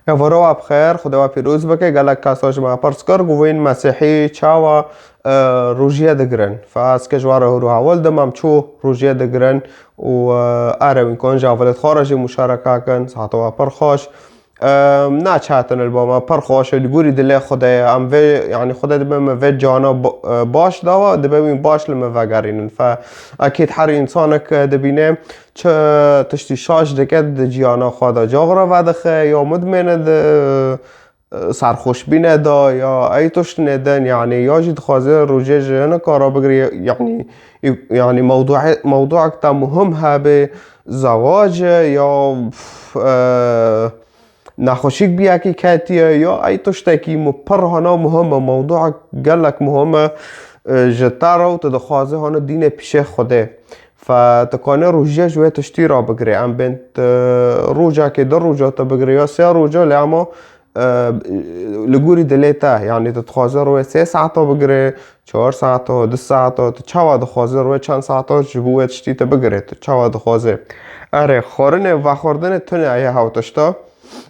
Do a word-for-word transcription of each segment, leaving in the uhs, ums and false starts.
Êvara we bi xêr, Xwedê we pîroz bike. Gelek kesa ji me pirs kir, govên Mesîhî çawa, e, rojiyê digirin? Fe ez ke ji we re hûr û hewl dim, em çû rojiyê digirin û, e, erê wîn kon ji hevalêt xwe re jî muşareka kin, siheta we pir xweş. E, ne çetin li bo me, pir xweş e, li gorî dilê Xwedê ye. Em vê, yanî Xwedê dibe me vê cana bo-, e, baş dawa, dibe wî baş li me vegerînin. Fe ekîd her însanek, e, dibîne, çi tiştî şaş dike di ciyana xwe de cax re vedixe ya mudmêne di, e, serxweşbîne de ya ey tiştine din, yanî ya jî dixwaze rojê ji hinek re bigire, yanî, yanî mewduê-, mewduek te muhim hebe, zewac e ya, pf, e, nexweşîk bi yekî ketiye ya ey tiştekî mu-, pir hana muhim e, mewduek gelek muhim e, e, ji te re û tu dixwaze hana dîne pîşê Xwedê. Fe tu kanê rojiyê ji wê tiştî re bigirê. Em bên tu rojekê du roja tu bigirê ya sê roja, lê ema, e, li gorî dilê te, yanî tu dixwaze rojê sê saeta bigirê, çar saeta, du saeta, tu çawa dixwaze rojê çend saeta ji bo wê tiştî tu bigirê, tu çawa dixwaze. Erê, xwarinê, vexwardinê tune ye hew tişta.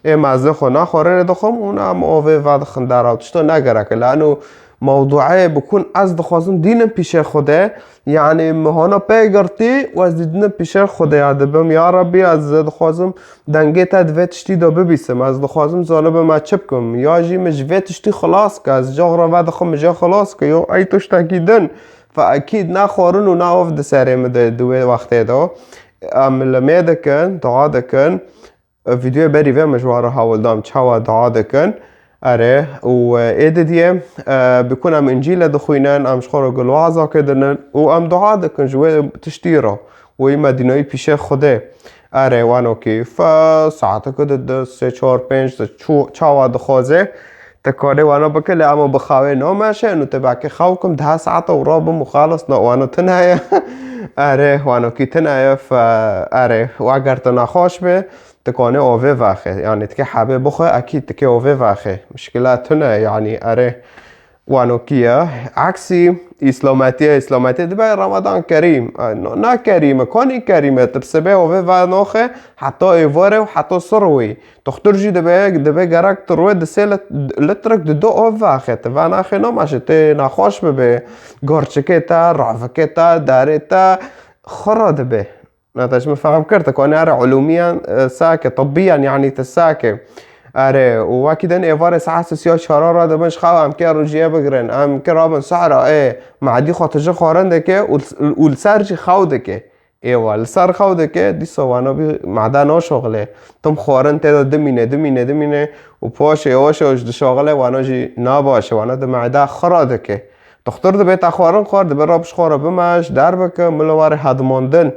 Ê me ez lê xwe naxwarinê dixwim û na em avê vedixin dera û tişta ne gerek e. Lano mewduê bikun ez dixwazim dînim pîşê Xwedê, yanî min hana pê girtî û ez dînim pîşê Xwedê ya dibim, ya Rebbî, ez dixwazim dengê te di vê tiştî de bibîsim. Ez dixwazim zanibim ez çi bikim. Ya jî min ji vê tiştî xilas ke, ez cax re vedixwim min jê xilas ke. Yo ey tiştekî din. Fe ekîd ne xwarin û ne av di serê min de di wê wextê de. Em limê dikin, dua dikin. Vîdeoya berî vê me ji wan re hewl dam çawa dua dikin. Erê, û, e, ê didiyê, e, bikun em Încîle dixwînin, em ji xwe re gulwazakê dinin û em dua dikin ji wê tiştî re. Wê me dînayî pîşê Xwedê. Erê, wano kî, fe saeteke di, di, sê, çar, pênc di, çu-, çawa dixwaze, tu karê wano bike, lê ema bi xawê nameşe, û tu belkî xew kim, deh saeta û rabim û xalis, na, wano tune ye. Erê, wano kî tune ye, fe, erê, we ger tu nexweş be, tu kanê ovê vexê. Yanî, tu kê hebê bixwe, ekîd tu kê ovê vexê. Mişkila tune ye, yanî, erê. Wano kî ye? Eksî îslametiye, îslametiye dibe Ramadan kerîm. E, no, na kerîm e, konî kerîm e. Tu bi sibê ovê ve noxe, heta êvarê û heta sirwî. Doxtur jî dibe, dibe gerek tu rûyê di sê lit-, litrek di du ov vexe. Tu ve naxê namaşe, tê naxweş bibe. Gorçikê te, ravikê te, derê te xira dibe. Na te ji min fehm kir, te konê are ulûmiyan, e, sake, tibbiyan, yanî te sake. Are, û wekî din êvarê saet sisiya çara re dibin ji xew em kê rojiyê bigirin, em kê rabin sehra, ê, madî xwe tije xwarin dike û, û li ser jî xew dike. Êwa, li ser xew dike, dîsa wana bî made naşoxile. Tim xwarin tê de dimîne, dimîne, dimîne û paşê yavaş yavaş dişoxile, wana jî nabaş e, wana di made xira dike. Doxtur dibe te xwarin xwar, dibe rab ji xwe re bimeş, derbike, milo ware hedimandin.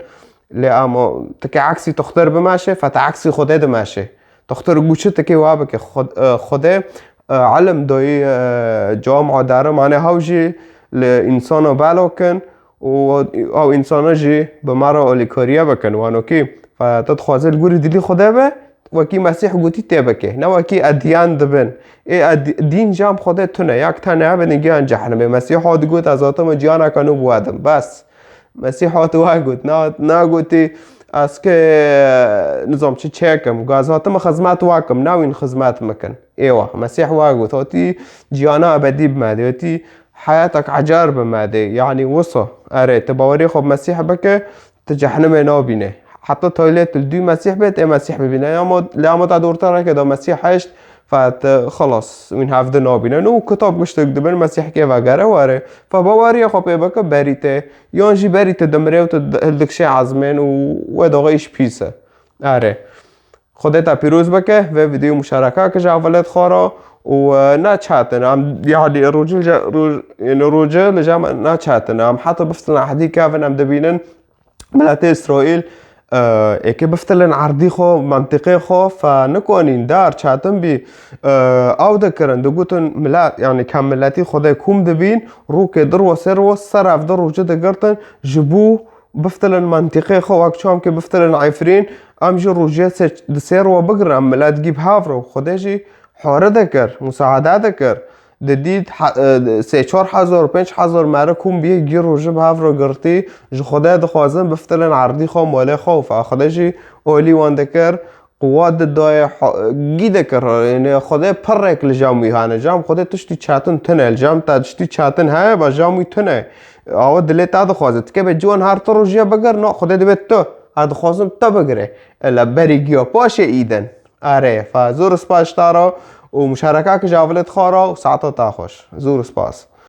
Lê ama tikê eksî toxter bimeşe, fete eksî Xwedê dimeşe. Toxter got çi tikê wa bike, Xwed-, e, Xwedê, e, ilim doyî, e, cam adere, mane hew jî li însana belo kin û ew însana jî bi me re alîkariye bikin. Wano kî, fe te dixwaze li gorî dilî Xwedê be, wekî Mesîh gotî tê bike. Ne wekî edyan dibin. Ê ed-, dîn cam Xwedê tune. Yak tene hebe din giyan cehennemê. Mesîh hat got, ez hatime ciyaneke nû biwedim. Bes. Mesîh hat wa got, na, na gotî, ez ke nizam çi çêkim, got, ez hatime xizmet wa kim, na wîn xizmet mikin. Êwa, Mesîh wa got, hatî ciyana ebedî bi me dê, hatî heyatek ecar bi me dê, yanî wisa. Erê, tu bawerî xwe bi Mesîh bike, tu cehennemê nabîne. Heta toylet li dû Mesîh bê, tê Mesîh bibîne. Ya ma, lê ama ta dorta reke da Mesîh heşt, fe te xelas, wîn hevdi nabîne. Nû kitab giştik dibin, Mesîh kê vegere were. Fe baweriyê xwe pê bike berî te. Yan jî berî te dimire û tu d-, hildikşe ezmên û wê daxê îş pîs e. Erê. Xwedê te pîroz bike, vê vîdeo muşareka ke ji hevalêt xwe re û, e, ne çetin. Em, yanî, rojil je-, roj-, yanî, rojil li cem ne çetin. Em heta biftin ehdî kevin em dibînin. Miletê Îsraîl, e, êkê biftilin erdî xwe, mentiqê xwe, fe nikonîn der çetin bî, e, ew dikirin, digotin milet, yanî kem miletî Xwedê kom dibîn, rokê du ro, sê ro, ser ev du roje digirtin, ji bo biftilin mentiqê xwe, wek çamkê biftilin Efrîn, em jî rojê sê, di sê ro bigirin, em milet gî bi hev ro, Xwedê jî hore dikir, musaade dikir. Didît he-, e, sê çar hezar, pênc hezar meriv kom bî, gî rojê bi hev re girtî, ji Xwedê dixwazin biftilin erdî xwe, malê xwe û fe Xwedê jî olî wan dikir. Quwa didayê gîdeke re, yani Xwedê pirrek li cam wî hane. Cam Xwedê tiştî çetin tune. Li cam te tiştî çetin heye, ba cam wî tune. Awe dilê te dixwaze. Ti keve ciwan her tu rojiya bigir, no Xwedê dibe tu. Ez dixwazim te bigire. Ela berî giya paşê îden. Erê, fa zor spas ji te re û muşarekak ji avilê te xwe re û saeta te xweş. Zor spas.